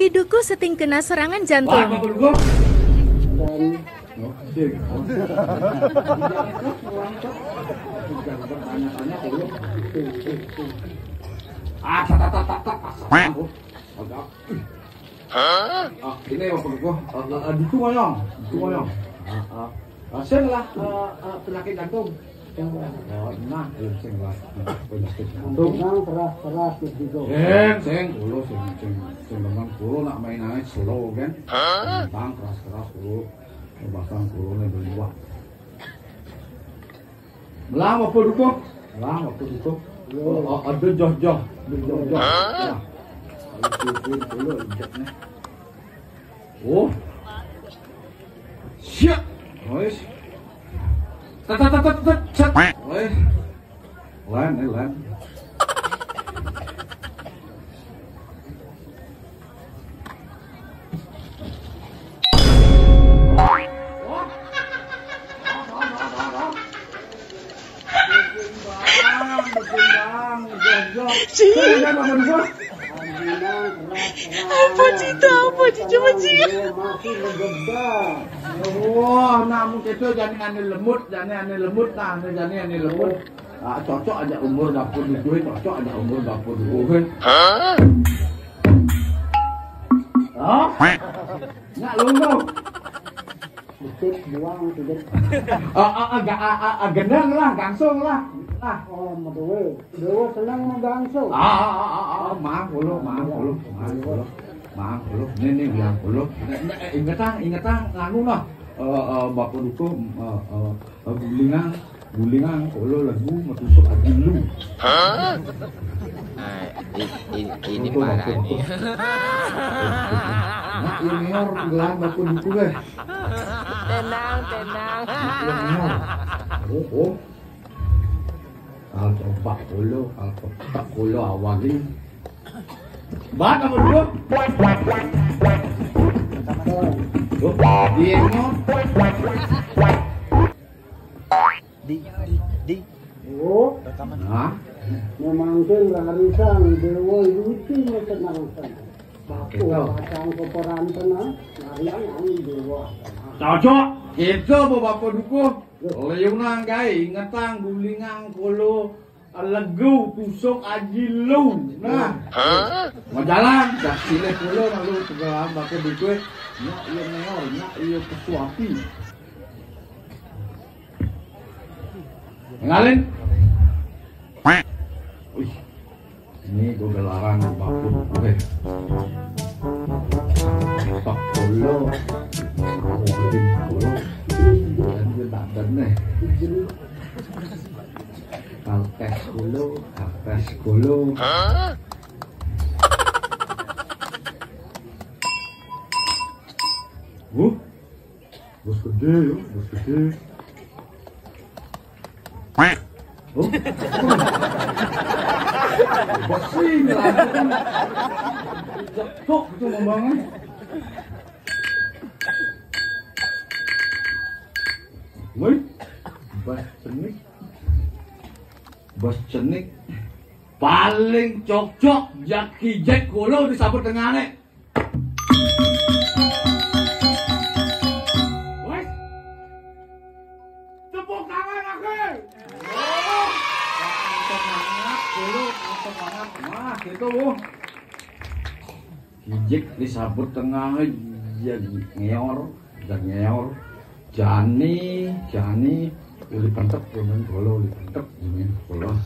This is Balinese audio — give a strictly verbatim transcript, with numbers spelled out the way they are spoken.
Dukuh seting kena serangan jantung. Ah, ini apa gua? Ah, ah, ah, itu mayang. Itu mayang. Ah, ah. Rasain lah, eh, eh, penyakit jantung. Oh, nah, iya, sing lah. Penyakit jantung. Jangan keras-keras gitu. Sing, sing, kulo sing, sing, sing demen kulo nak main aja slow kan. Tentang keras-keras kulo. Bahkan kulo nih berliwat. Melang apa dukuh? Melang apa dukuh? Oh, oh, ada joh-joh. Ada joh-joh. Nah. Kalau kulo injek nih. Oh. Siap. Wes. Tet, tet, tet, tet, tet. Set. Wes. Lan, eh, lan. Apa cerita? Apa cerita? Coba cerita. Wah, namun itu jani ane lemut, jani ane lemut, nah, ane jani ane lemut. Ah, cocok aja umur dapur dukuh, cocok aja umur dapur dukuh. Hah? Hah? Nggak lulu. Dikit buang, dikit. Ah, ah, ah, ga-, ah, ah, ah, geneng lah, gangsung lah. Lah. Oh, medewe. Dewe seneng mau gangsung. Ah, ah, ah, ah, ah, mang kulo, mang kulo, mang kulo. Mang kulo. Nih, nih, yang kulo. Nek, nek, eh, ingetang, ingetang, nganu lah. Eh, eh, bapak dukuh, eh, eh, eh, gulingan, gulingan, kulo lagu, metusuk aji lu. Hah? Nah, i-, i-, ini parah nih. Nah, ini orang gelang bapak dukuh, eh. Tenang, tenang. Oh, oh. Al coba kulo, al coba kulo awalin. Bat apa dulu? Tuh, iya, no. Di, di, di. Oh. Rekaman. Nah. Memang kan larisan dewa itu senang senang. Bapak pasang kotoran tenang, larian angin dewa. Cocok, gitu, Bu Bapak Dukuh. Liunang gaé, ingetang gulingang kulo, legu tusuk aji lu. Nah. Hah? Mau jalan, dah silih kulo lalu tegelam bakal duit. Nyak iya meor, nyak iya pesuapi. Ngalin. Wih. Ini gue gelaran di bakul gue. Pak Polo. Mau bikin Polo. Dan gue tak nih. Kalpes dulu, kalpes dulu. Hah? Bos gede ya, bos gede. Oh. Bos ini lah. Kok itu ngomongnya? Woi, bos cenik. Bos cenik. Paling cocok jak kijek kulo disabut tengane. Wes. Tepuk tangan, oke. Mantap banget, dulu, mantap banget. Wah, gitu, Bu. Kijek disabut tengah, ya, ngeor, dan ngeor. Jani, jani, uli pentek, uli pentek, uli pentek, uli pentek.